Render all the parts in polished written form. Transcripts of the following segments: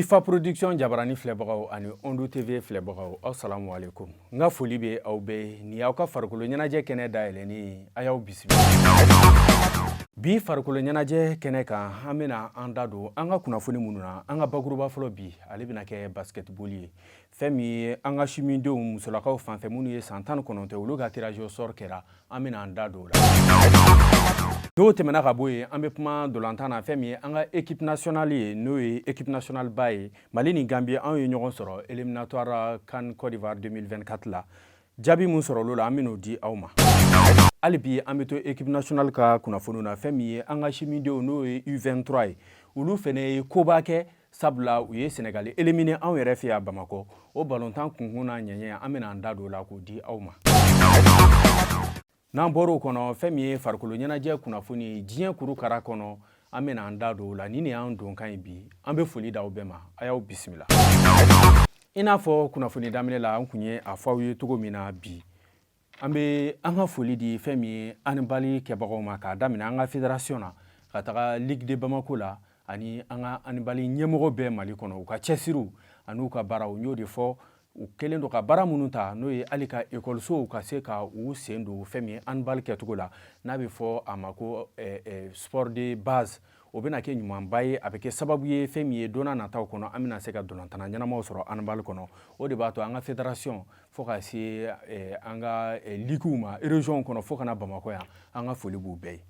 IFA Production jabarani filɛbagaw ani Ondu TV filɛbagaw, aw salamu aleykum. N ka foli bɛ aw bɛɛ ye. Nin y'aw ka farikolo ɲɛnajɛ kɛnɛ dayɛlɛnnen ye, a y'aw bisimila. Bi farikolo ɲɛnajɛ kɛnɛ kan, an bɛna an da don an ka kunnafoni minnu na, an ka bakuruba fɔlɔ bi, ale bɛna kɛ basketball ye. Fɛn min ye an ka simindenw musolakaw fanfɛ minnu ye san 19, olu ka tirage au sort kɛra, an bɛna an da don o la. N'o tɛmɛna ka bɔ yen, an bɛ kuma dolantan na. Fɛn min ye an ka équipe nationale ye, n'o ye équipe nationale ba ye, Mali ni Gambie, anw ye ɲɔgɔn sɔrɔ éliminatoire CAN Côte d'Ivoire 2024 la. Jaabi mun sɔrɔ la, an bɛn'o di aw ma. Hali bi an bɛ to équipe nationale ka kunnafoniw na. Fɛn min ye an ka simindenw, n'o ye U23 ye, olu fɛnɛ ye koba kɛ, sabula u ye Senegali éliminer anw yɛrɛ fɛ yan Bamakɔ. O balontan kunkun n'a ɲɛɲɛ, an bɛna an da don o la k'o di aw ma. N'an bɔr'o kɔnɔ, fɛn min ye farikolo ɲɛnajɛ kunnafoni diɲɛ kurukara kɔnɔ, an bɛna an da don o la. Nin de y'an donkan ye bi. An bɛ foli d'aw bɛɛ ma, a y'aw bisimila. I n'a fɔ kunnafoni daminɛ la, an kun ye a fɔ aw ye cogo min na, bi an bɛ an ka foli di fɛn min ye handball kɛbagaw ma, k'a daminɛ an ka fédération na ka taga Ligue de Bamako la, ani an ka handball ɲɛmɔgɔ bɛɛ Mali kɔnɔ, u ka cɛsiriw an'u ka baaraw. N y'o de fɔ, u kɛlen don ka baara minnu ta, n'o ye hali ka ekɔlisow ka se ka u sen don fɛn min ye handball kɛcogo la, n'a bɛ fɔ a ma ko sport de base, o bɛna kɛ ɲumanba ye. A bɛ kɛ sababu ye, fɛn min ye don nataw kɔnɔ, an bɛna se ka dolantanna ɲɛnamaw sɔrɔ handball kɔnɔ. O de b'a to an ka fédération fo ka se an ka liguew ma région kɔnɔ, fo ka na Bamakɔ yan, an ka foli b'u bɛɛ ye.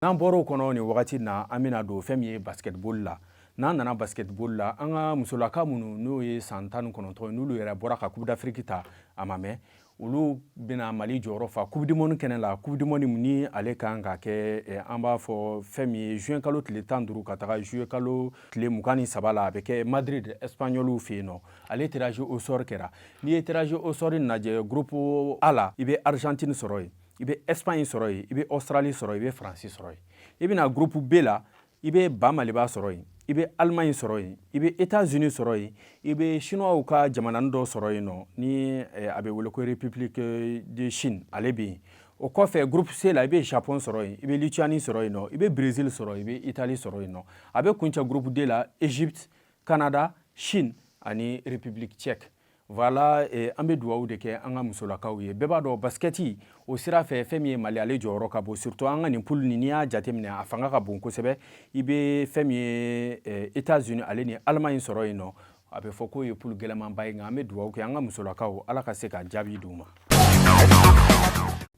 N'an bɔr'o kɔnɔ nin wagati na, an bɛna don fɛn min ye basketball la. N'an nana basketball la, an ka musolaka minnu n'o ye san 19 ye, n'olu yɛrɛ bɔra ka Coupe d'Afrique ta a ma mɛn, olu bɛna Mali jɔyɔrɔ fa Coupe du monde kɛnɛ la. Coupe du monde ni ale kan ka kɛ, an b'a fɔ fɛn min ye juin kalo tile 15 ka taga juillet kalo tile 23 la, a bɛ kɛ Madrid, Espagnol fɛ yen nɔ. Ale tirage au sort kɛra. N'i ye tirage au sort lajɛ, groupe A la, i bɛ Argentine sɔrɔ yen, i bɛ Espagne sɔrɔ yen, i bɛ Australie sɔrɔ yen, i bɛ France sɔrɔ yen. I bɛna groupe B la, i bɛ ba Maliba sɔrɔ yen, i bɛ Allemagne sɔrɔ yen, i bɛ États-Unis sɔrɔ yen, i bɛ Chinois ka jamana dɔ sɔrɔ yen nɔ ni a bɛ wele ko République de Chine, ale bɛ yen. O kɔfɛ, groupe C la, i bɛ Japon sɔrɔ yen, i bɛ Lituanie sɔrɔ yen nɔ, i bɛ Brésil sɔrɔ yen, i bɛ Italie sɔrɔ yen nɔ. A bɛ kuncɛ groupe D la, Égypte, Canada, Chine ani République tchèque. Voilà, an bɛ dugawu de kɛ an ka musolakaw ye. Bɛɛ b'a dɔn basketi o sira fɛ, fɛn min ye Mali, ale jɔyɔrɔ ka bon, surtout an ka nin poule nin. N'i y'a jateminɛ, a fanga ka bon kosɛbɛ. I bɛ fɛn min ye États-Unis ale ni Allemagne sɔrɔ yen nɔ, a bɛ fɔ k'o ye poule gɛlɛmanba ye. Nka an bɛ dugawu kɛ an ka musolakaw, Ala ka se ka jaabi d'u ma.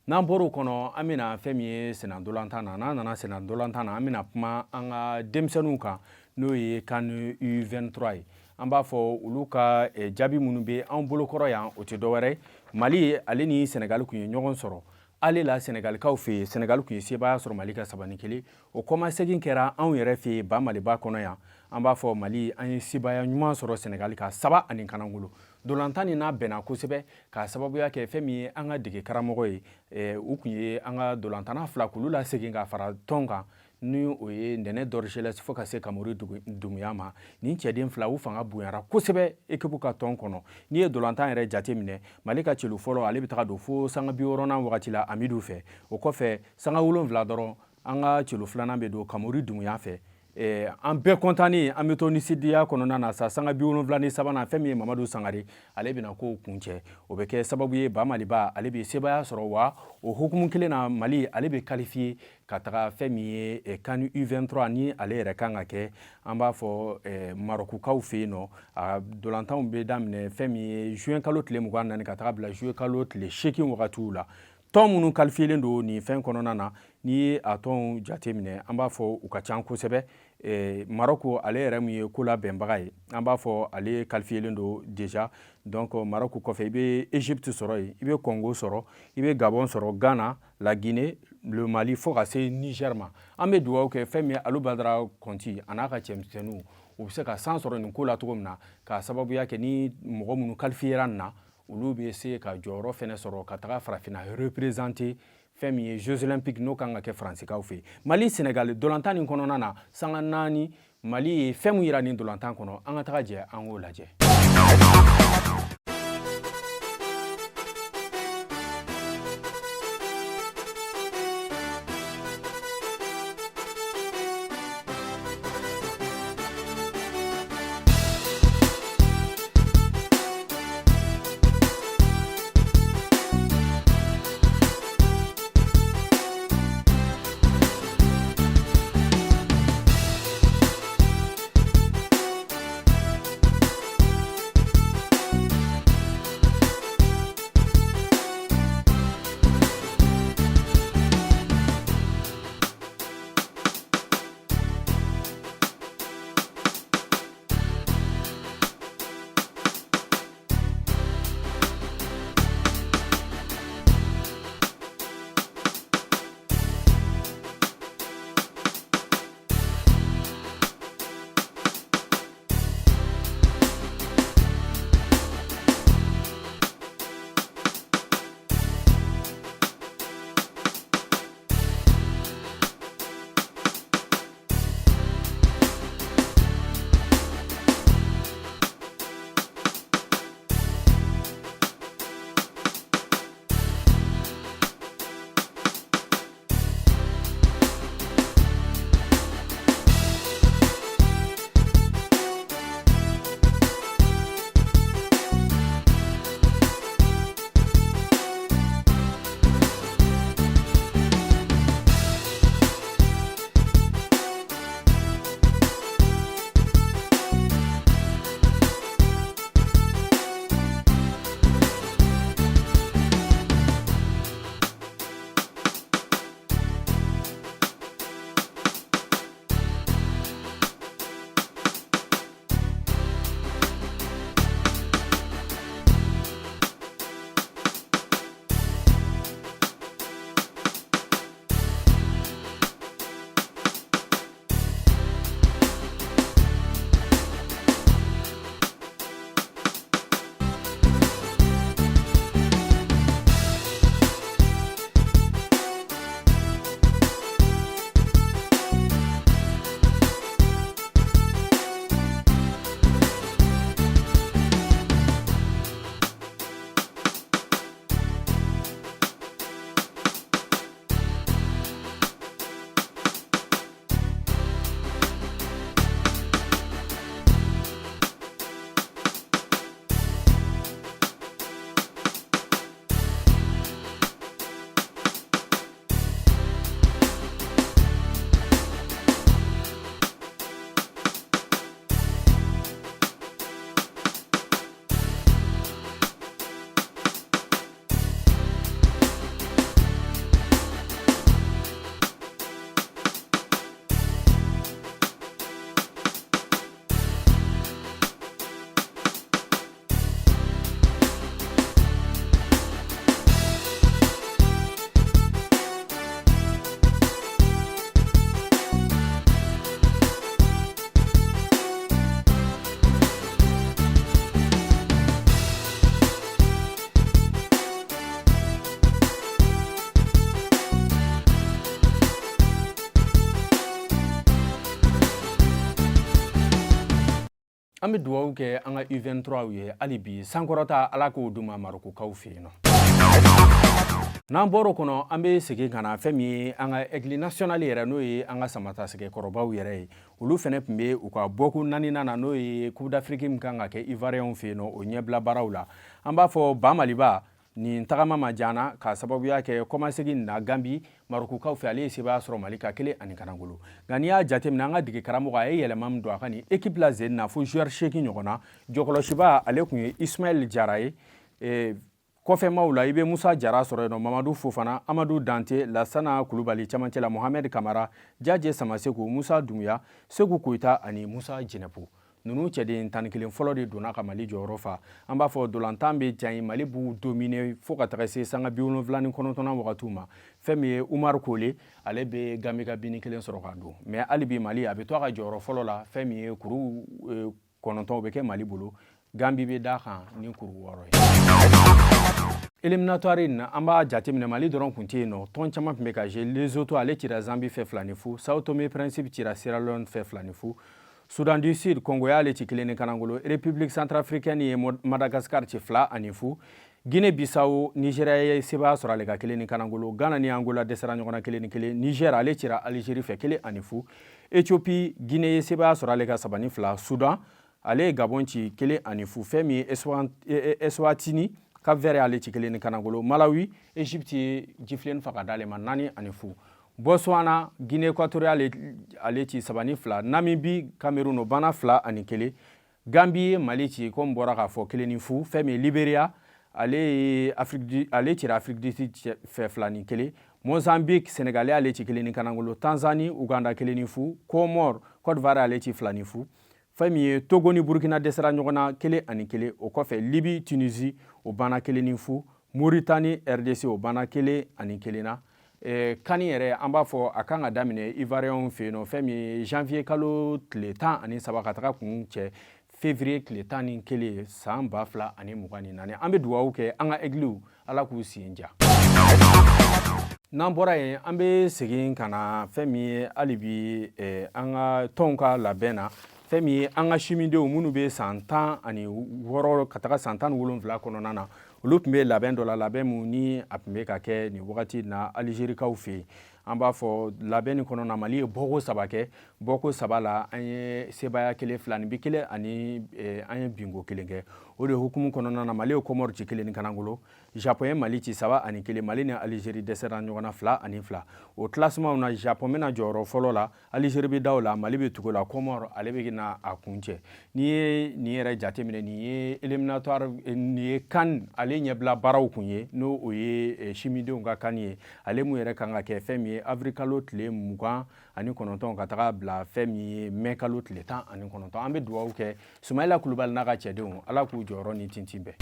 N'an bɔr'o kɔnɔ, an bɛna fɛn min ye sennantolatan na. N'an nana sennantolatan na, an bɛna kuma an ka denmisɛnninw kan, n'o ye CAN U23 ye. An b'a fɔ olu ka jaabi minnu bɛ an bolokɔrɔ yan, o tɛ dɔwɛrɛ ye, Mali ale ni Senegali tun ye ɲɔgɔn sɔrɔ ale la Senegalikaw fɛ yen. Senegali tun ye sebaaya sɔrɔ Mali ka 3-1. O kɔmasegin kɛra anw yɛrɛ fɛ yen ba Maliba kɔnɔ yan. An b'a fɔ Mali, an ye sebaaya ɲuman sɔrɔ Senegali ka 3-0. Dolantan nin n'a bɛnna kosɛbɛ, k'a sababuya kɛ fɛn min ye an ka dege karamɔgɔ ye, u tun ye an ka dolantanna fila k'olu lasegin ka fara tɔn kan, ni o ye Nɛnɛ Dɔrɔjɛlɛs fo ka se Kamori Dumuya ma. Nin cɛden fila, u fanga bonyara kosɛbɛ ekipu ka tɔn kɔnɔ. N'i ye dolantan yɛrɛ jate minɛ, Mali ka celu fɔlɔ, ale bɛ taga don fo sanga 60nan wagati la Amidu fɛ. O kɔfɛ, sanga 7 dɔrɔn, an ka celu filanan bɛ don Kamori Dumuya fɛ. An bɛɛ kɔntannen, an bɛ to nisɔndiya kɔnɔna na sa. Sanga 73nan, fɛn min ye Mamadu Sangare, ale bɛna kow kuncɛ. O bɛ kɛ sababu ye, ba Maliba ale bɛ sebaaya sɔrɔ. Wa o hukumu kelen na, Mali ale bɛ qualifié ka taga fɛn min ye CAN U23 ni ale yɛrɛ kan ka kɛ, an b'a fɔ Marɔkukaw fɛ yen nɔ. A dolantanw bɛ daminɛ fɛn min ye juin kalo tile 24 ka taga bila juillet kalo tile 8 wagatiw la. Tɔn minnu qualifiélen don nin fɛn kɔnɔna na, n'i ye a tɔnw jate minɛ, an b'a fɔ u ka ca kosɛbɛ. Marɔku ale yɛrɛ min ye ko labɛnbaga ye, an b'a fɔ ale qualifiélen don déjà. Donc Marɔku kɔfɛ, i bɛ Égypte sɔrɔ yen, i bɛ Congo sɔrɔ, i bɛ Gabon sɔrɔ, Ghana, la Guinée, le Mali, fo ka se Niger ma. An bɛ dugawu kɛ fɛn min ye Alu Badara Kɔnti a n'a ka cɛmisɛnninw, u bɛ se ka san sɔrɔ nin ko la cogo min na, k'a sababuya kɛ ni mɔgɔ minnu qualifiéra nin na, olu bɛ se ka jɔyɔrɔ fɛnɛ sɔrɔ ka taga farafinna représenter fɛn min ye Jeux olympiques, n'o kan ka kɛ Faransikaw fɛ. Mali Senegali dolantan nin kɔnɔna na, sanga 4, Mali ye fɛn min yira nin dolantan kɔnɔ, an ka taga jɛ an k'o lajɛ. An bɛ dugawu kɛ an ka U23 ye hali bi, sankɔrɔta Ala k'o d'u ma Marokokaw fɛ yen nɔ. N'an bɔr'o kɔnɔ, an bɛ segin ka na fɛn min ye an ka Aigle national yɛrɛ, n'o ye an ka samatasɛgɛ kɔrɔbaw yɛrɛ ye. Olu fɛnɛ tun bɛ u ka bɔko naaninan na, n'o ye Coupe d'Afrique min kan ka kɛ Ivoirien fɛ yen nɔ, o ɲɛbila baaraw la. An b'a fɔ ba Maliba nin tagama ma diya k'a sababuya kɛ kɔmasegin na Gambi Marokokaw fɛ, ale ye sebaaya sɔrɔ Mali ka 1-0. Nka n'i y'a jateminɛ, an ka dege karamɔgɔ a ye yɛlɛma min don a ka nin équipe la sen na, fo joueur 8 ɲɔgɔn na. Jɔkɔlɔsiba, ale tun ye Ismaël Jara ye. Kɔfɛmaw la, i bɛ Musa Jara sɔrɔ yen nɔ, Mamadu Fofana, Amadu Dante, Lasana Kulubali, camancɛ la Mohamed Kamara, Jaje Samaseku, Musa Dunbuya, Segu Koyita ani Musa Jɛnɛpo. Ninnu cɛden 11 fɔlɔ de donna ka Mali jɔyɔrɔ fa. An b'a fɔ dolantan bɛ diya Mali b'u dominer fo ka taga se sanga 79nan wagatiw ma. Fɛn min ye Umar Kole, ale bɛ Gambi ka bini kelen sɔrɔ ka don. Mais hali bi Mali a bɛ to a ka jɔyɔrɔ fɔlɔ la. Fɛn min ye kuru 9 bɛ kɛ Mali bolo, Gambi bɛ da kan ni kuru 6 ye. Éliminatoire in na, an b'a jateminɛ, Mali dɔrɔn tun tɛ yen nɔ, tɔn caman tun bɛ ka jouer. Lesotho, ale cira Zambie fɛ 2-0. Sao Tome Principe cira Sierra Leone fɛ 2-0. Soudan du Sud, Congo y'ale ci 1-0. République centrafricaine ye Madagascar ci 2-0. Guinée Bissau, Nigeria ye sebaaya sɔrɔ ale ka 1-0. Ghana ni Angola dɛsɛra ɲɔgɔn na 1-1. Niger, ale cira Algérie fɛ 1-0. Éthiopie, Guinée ye sebaaya sɔrɔ ale ka 3-2. Soudan, ale ye Gabon ci 1-0. Fɛn min ye Eswatini, Cap Vert y'ale ci 1-0. Malawi, Égypte ye jifilen fa ka d'ale ma 4-0. Botswana, Guinée équatoriale ale ci 3-2. Namibie, Cameroun, o banna 2-1. Gambie ye Mali ci, comme bɔra k'a fɔ, 1-0. Fɛn min ye Libéria, ale ye Afrique ale cira Afrique du Sud fɛ 2-1. Mozambique, Sénégal ale ci 1-0. Tanzanie, Uganda 1-0. Comore, Côte d'Ivoire ale ci 2-0. Fɛn min ye Togo ni Burkina dɛsɛra ɲɔgɔn na 1-1. O kɔfɛ, Libye, Tunisie, o banna 1-0. Mauritanie, RDC, o banna 1-1 na. CAN yɛrɛ, an b'a fɔ a kan ka daminɛ Ivoirien fɛ yen nɔ, fɛn min ye janvier kalo tile 13 ka taga kun cɛ février tile 11 san 2024. An bɛ dugawu kɛ an ka Aigles, Ala k'u sen ja. N'an bɔra yen, an bɛ segin ka na fɛn min ye hali bi an ka tɔnw ka labɛn na. Fɛn min ye an ka simidenw minnu bɛ san 16 ka taga san 17 kɔnɔna na, olu tun bɛ labɛn dɔ la, labɛn mun ni a tun bɛ ka kɛ nin wagati na Alizerikaw fɛ yen. An b'a fɔ labɛn nin kɔnɔna, Mali ye bɔko 3 kɛ. Bɔko 3 la, an ye sebaaya kelen, fila ni bi kelen, ani an ye binko kelen kɛ. O de hukumu kɔnɔna na, Mali ye Kɔmɔri ci 1-0. Japon ye Mali ci 3-1. Mali ni Alizeri dɛsɛra ɲɔgɔn na 2-2. O classement na, Japon bɛna jɔyɔrɔ fɔlɔ la, Alizeri bɛ da o la, Mali bɛ tugu la, Kɔmɔri ale bɛ na a kun cɛ. N'i ye nin yɛrɛ jateminɛ, nin ye éliminatoire, nin ye CAN ale ɲɛbila baaraw kun ye, n'o o ye simidenw ka CAN ye, ale mun yɛrɛ kan ka kɛ fɛn min ye avril kalo tile 29 ka taga bila fɛn min ye mai kalo tile 19. An bɛ dugawu kɛ Sumayila Kulubali n'a ka cɛdenw, Ala k'u jɔyɔrɔ ni tintin bɛɛ.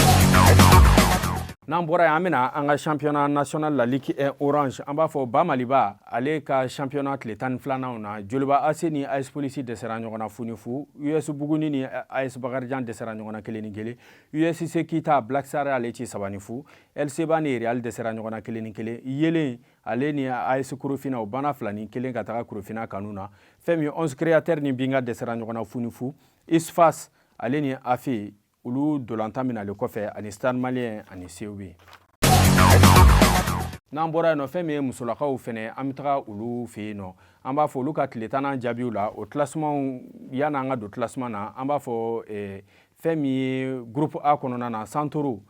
N'an bɔra yen, an bɛna an ka championnat national la, Ligue 1 Orange. An b'a fɔ ba Maliba ale ka championnat tile 12nanw na, Joliba AC ni AS Police dɛsɛra ɲɔgɔn na 0-0. US Buguni ni AS Bakarijan dɛsɛra ɲɔgɔn na 1-1. USC Kita, Black Star ale ci 3-0. LCBA ni Real dɛsɛra ɲɔgɔn na 1-1. Yelen, ale ni AS Korofina, o banna 2-1 ka taga Korofina kanu na. Fɛn min 11 Créateur ni Binga dɛsɛra ɲɔgɔn na 0-0. ISFAS, ale ni AFE, olu dolantan min ale kɔfɛ, ani Stade Malien ani COB. N'an bɔra yen nɔ, fɛn min ye musolakaw fɛnɛ, an bɛ taga olu fɛ yen nɔ. An b'a fɔ olu ka tile 10nan jaabiw la, o classement, yan'an ka don classement na, an b'a fɔ fɛn min ye groupe A kɔnɔna na, Santoro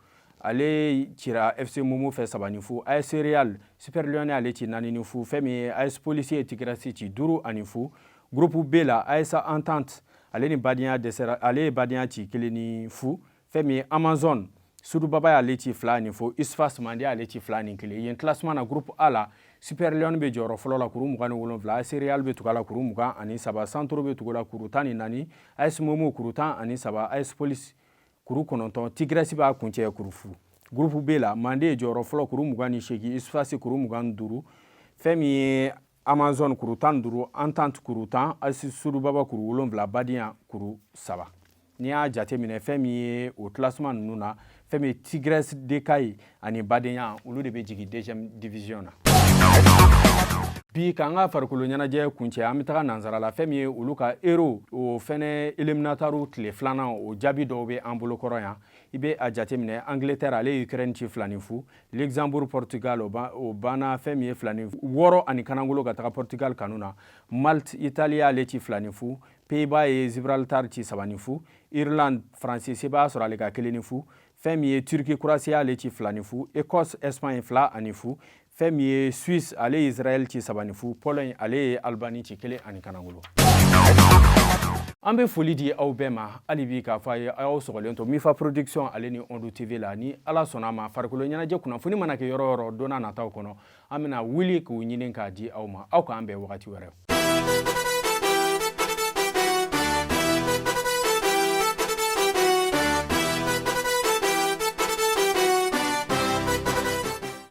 ale cira FC Momo fɛ 3-0. AS Real, Super Lion ale ci 4-0. Fɛn min ye AS Police ye Tigresse ci 5-0. Groupe B la, AS Entente, ale ni Badenya dɛsɛra, ale ye Badenya ci 1-0. Fɛn min ye Amazon, Sudubaba y'ale ci 2-0. ISFAS, Mande ale ci 2-1. Yen classement na, groupe A la, Super Lion bɛ jɔyɔrɔ fɔlɔ la, kuru 27. AS Real bɛ tugu a la, kuru 23. Santoro bɛ tugu la, kuru 14. AS Momo, kuru 13. AS Police, kuru 9. Tigresse b'a kuncɛ, kuru 0. Groupe B la, Mande ye jɔyɔrɔ fɔlɔ, kuru 28. ISFAS, kuru 25. Fɛn min ye Amazon, kuru 15. Entente, kuru 10. AS Sudubaba, kuru 7. Badenya, kuru 3. N'i y'a jateminɛ, fɛn min ye o classement ninnu na, fɛn min ye Tigresse de Kayes ani Badenya, olu de bɛ jigin deuxième division na. Bi k'an ka farikolo ɲɛnajɛ kuncɛ, an bɛ taga nansara la. Fɛn min ye olu ka Euro, o fɛnɛ éliminatoires tile filanan, o jaabi dɔw bɛ an bolokɔrɔ yan. I bɛ a jateminɛ, Angleterre ale ye Ukraine ci 2-0. Luxembourg Portugal, o banna fɛn min ye 2-6 ani kanangolo ka taga Portugal kanu na. Malte Italie ale ci 2-0. Pays-Bas ye Gibraltar ci 3-0. Irlande France sebaaya sɔrɔ ale ka 1-0. Fɛn min ye Turquie Croatie ale ci 2-0. Écosse Espagne 2-0. Fɛn min ye Suisse, ale ye Israël ci 3-0. Pologne ale ye Albanie ci 1 ani kanangolo. An bɛ foli di aw bɛɛ ma hali bi, k'a fɔ a ye aw y'aw sɔgɔlen to Mifa Production ale ni Ondu TV la. Ni Ala sɔnna a ma, farikolo ɲɛnajɛ kunnafoni mana kɛ yɔrɔ o yɔrɔ, don n'a nataw kɔnɔ, an bɛna wuli k'u ɲini k'a di aw ma. Aw k'an bɛn wagati wɛrɛ.